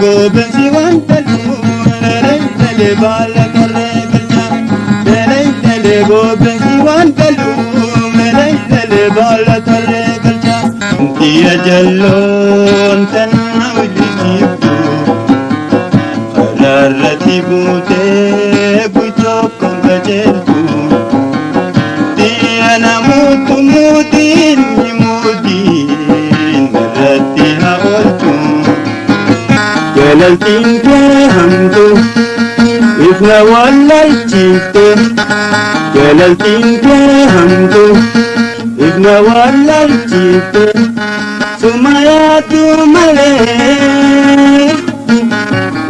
Gobensi wantalu lele baala tarre galcha lele gobensi wantalu lele baala tarre galcha Diya jalloon tanna hojjisiiftu karaarratti buutee guutuu qajeeltu Diya namoota mootiin mootiin irratti haa oolchu. Galaltiin kee hamtu ifna wallaalchifte Galaltiin kee hamtu ifna wallaalchifte Suma yaadu malee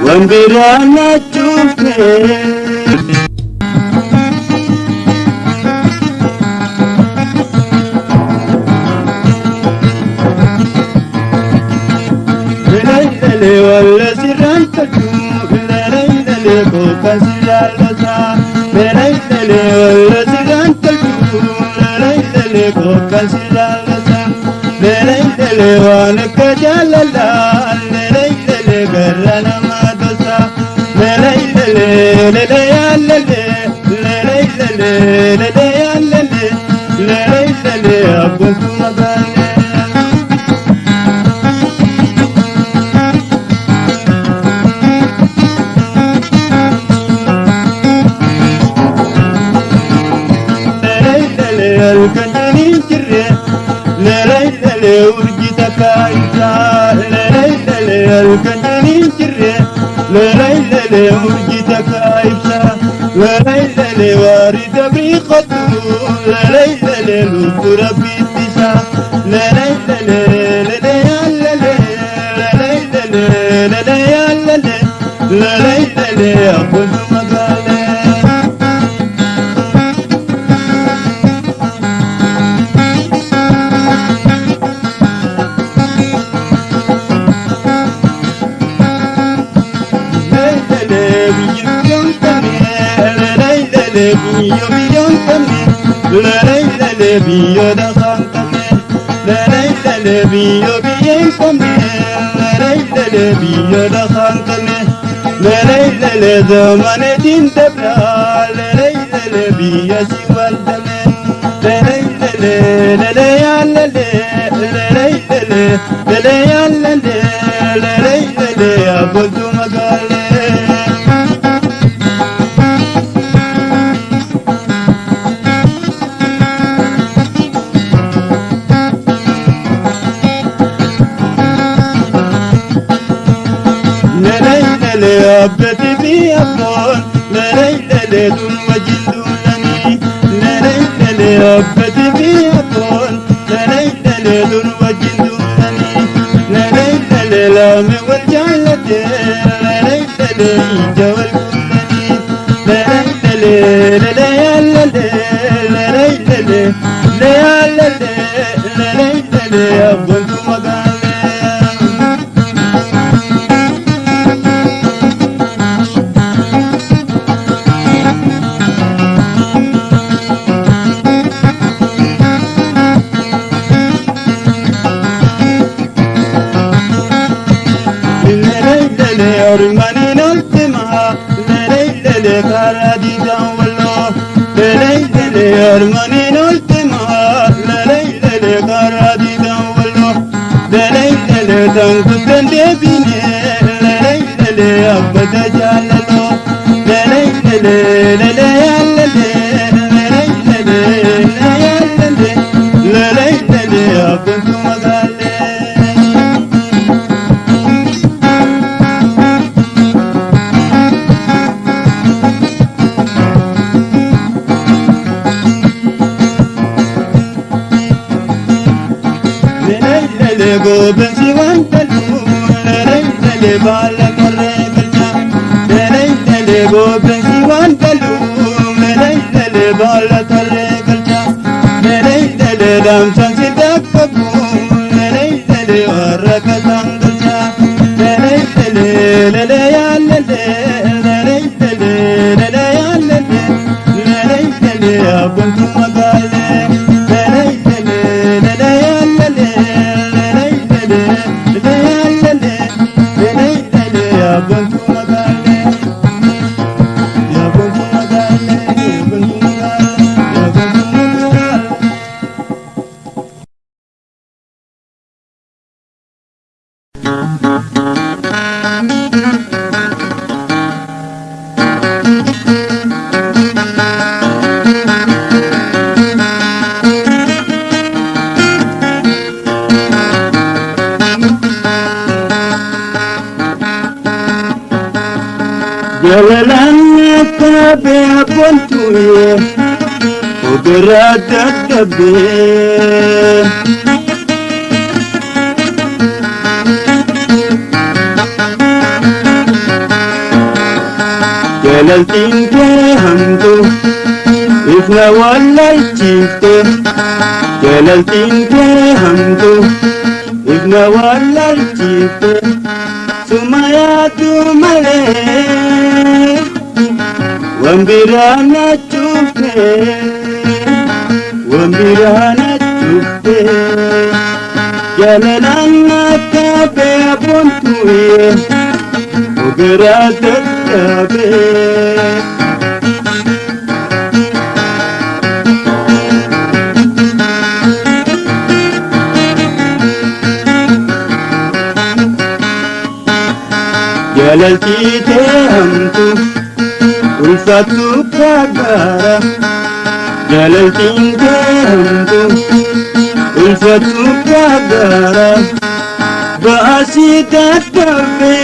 waan biraa na cuufte. Lele walla sirraan tolchu lele kooka sirraan losa lele walla sirraan tolchu lele kooka sirraan losa lele waan akka jaalalaa lele garra nama dosa lele lele yaalale lele lele yaalale lele abbootu magaalee. Lele. Magaalee. Lele abbati fi abboon lele dur wajjin duulanii lele abbati fi abboon lele dur wajjin duulanii lele laame wal jaallate lele ija wal kuulanii lele lele yaalale lele lele yaalale lele abboontu magaalee. Lele. Lele gobensi wantalu lele baala tarre galcha lele gobensi wantalu lele baala tarre galcha lele damsan si dakkabu lele warra kasan galcha lele lele ya lele lele lele ya lele lele abuntu magale lele lele ya lele lele lele ya lele lele. Ogaraa dadhabee. Jaalaltiin kee hamtu ifna wallaalchifte. Jaalaltiin kee hamtu ifna wallaalchifte. Suma yaadu malee waan biraa na cufte. Waan biraa na cufte. Jaalalaan na qabee abboontuye ogaraa dadhabee. Jaalaltii tee hamtu ulfaatu gaara. Jaalaltiin kee hamtu ulfaatu gaara. Baasii dadhabee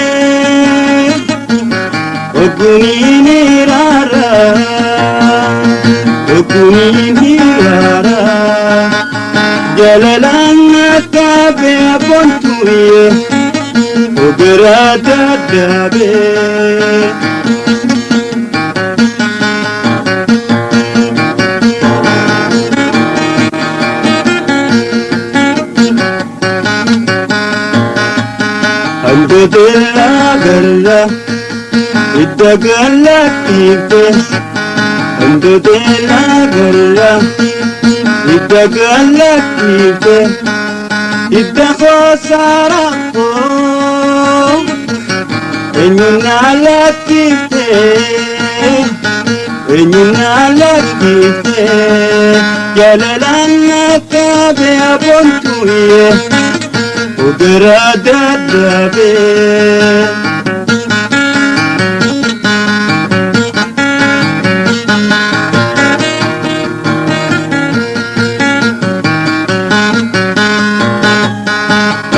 oguniin hiraara. Oguniin hiraara. Jaalalaan akka beekontuye ogaraa dadhabee. Handoteellaa galla idda gallattiifte. Handoteellaa galla idda gallattiifte. Idda koosaara koo eenyuun na lakkifte? Eenyuun na lakkifte? Jaalalaan na qabe abboontuye ogaraa dadhabee.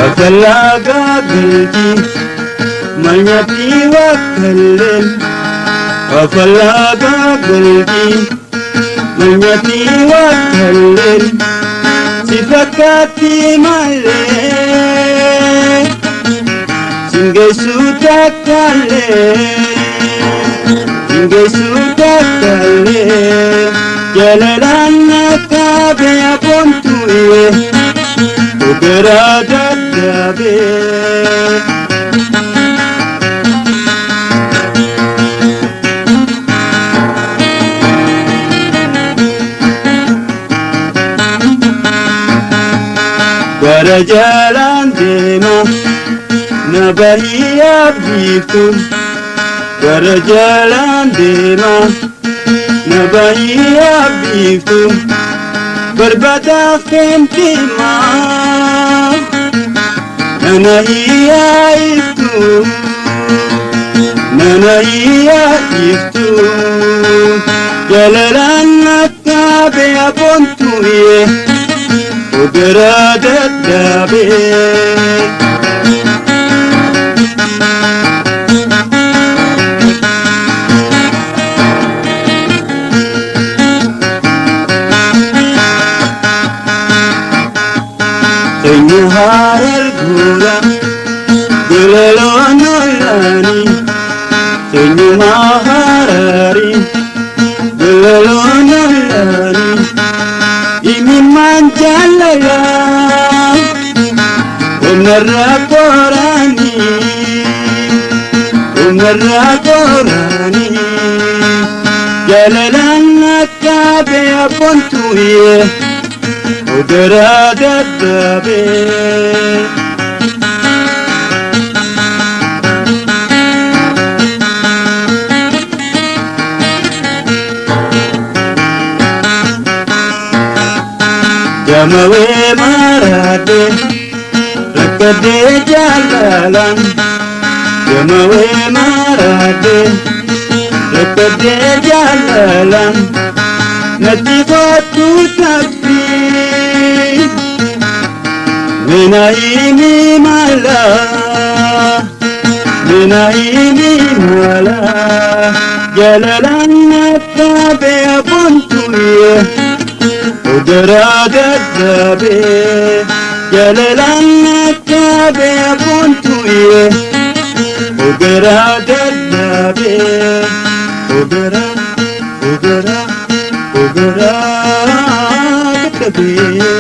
Afalaagaa galchi malnyaatti wakkalleen. Afalaagaa galchi malnyaatti wakkalleen. Si fakkaatti malee singeessu takkaalee singeessu takkaalee. Jaalalaan na qabe abboontuye ogaraa dadhabee. Gara jalaan deema na bahii abdiiftu. Gara jalaan deema na bahii abdiiftu. Barbaadaaf deemtima nana iyyaa iftu. Nana iyyaa iftu. Jaalalaan na qabe abboontuye ogaraa dadhabee. Eenyu harar guura gololoon olaanii. Eenyumaa harari gololoon olaanii. Imimmaan jaalalaa humnarraa qoraanii. Humnarraa qoraanii. Jaalalaan akka beekontuye ogaraa dadhabee. Jamawee maraadhe rakkadee jaalalaan. Jamawee maraadhe rakkadee jaalalaan. Natti kottu taaksii mina himi mala mina himi mala. Jaalalaan akka beekontuye. Ogaraa dadhabee jalalaan nadhabee buntuye. Ogaraa dadhabee ogaraa ogaraa ogaraa dadhabee.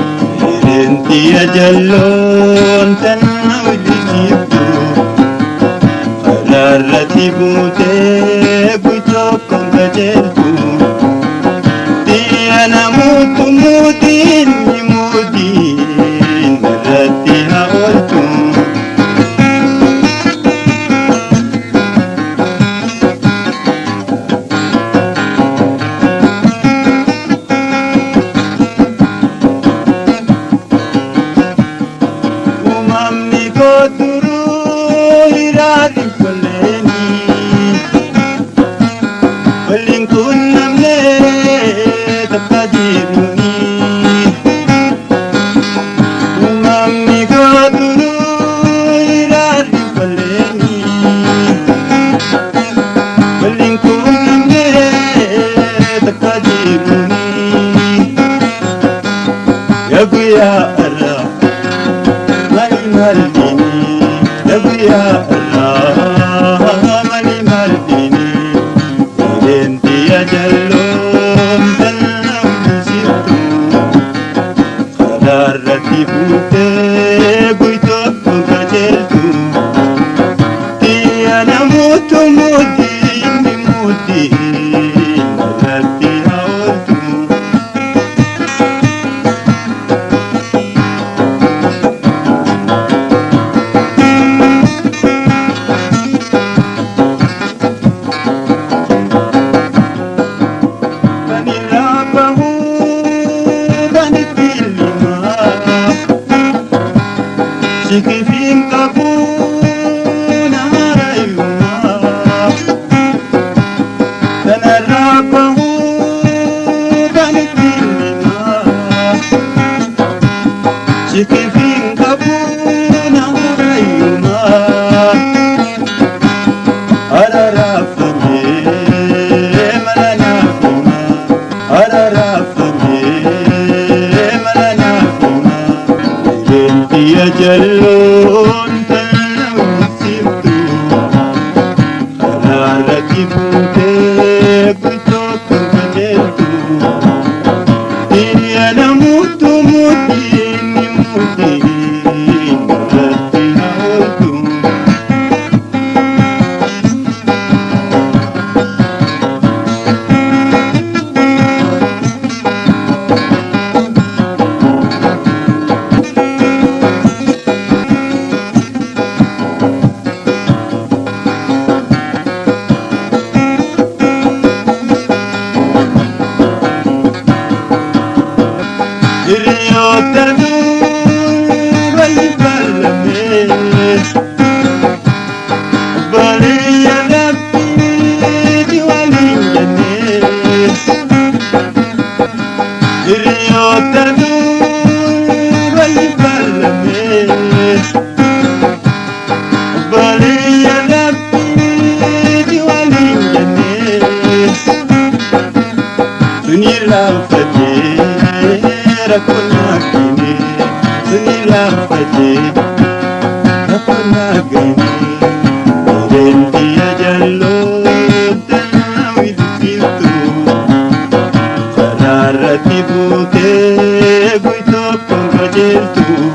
Irreentiya jalloon tana hojjisiiftu karaarratti buutee guutuu qajeeltu. Xiyya namoota mootiin mootiin irratti haa oolchu. Uumamni koo duruu hiraati kolleeni. Waliin quunnamnee takka jirruuni. Uumamni koo duruu hiraati kolleeni. Waliin quunnamnee takka jirruuni. Yaa guyyaa irraa. Mali maldini, ya Allah, mali maldini, irreenti jalloon tana hojjisiiftu, karaarratti buutee guutuu qajeeltu, xiyya namoota mootiin mootiin irratti haa ooltu. Kan irraa bahuu kan itti limaa sikifiin qabu nama raayumaa. Kan irraa bahuu kan itti limaa sikifiin qabu nama raayumaa. Araraafamee mala naaf himaa. Araraafamee mala naaf himaa. Irreentiya jalloon tana hojjisiiftu karaarratti buutee guutuu qajeeltu. Xiyya namoota mootiin mootiin irratti haa ooltu. Hiriyoota duuba bal'amee baliya rabbiiti waliin jennee. Hiriyoota duuba bal'amee baliya rabbiiti waliin jennee. Suni laaffatee rakkoon argine. Suni laaffatee rakkoon argine. Irreentiya jalloon tana hojjisiiftu karaarratti buutee guutuu qajeeltu.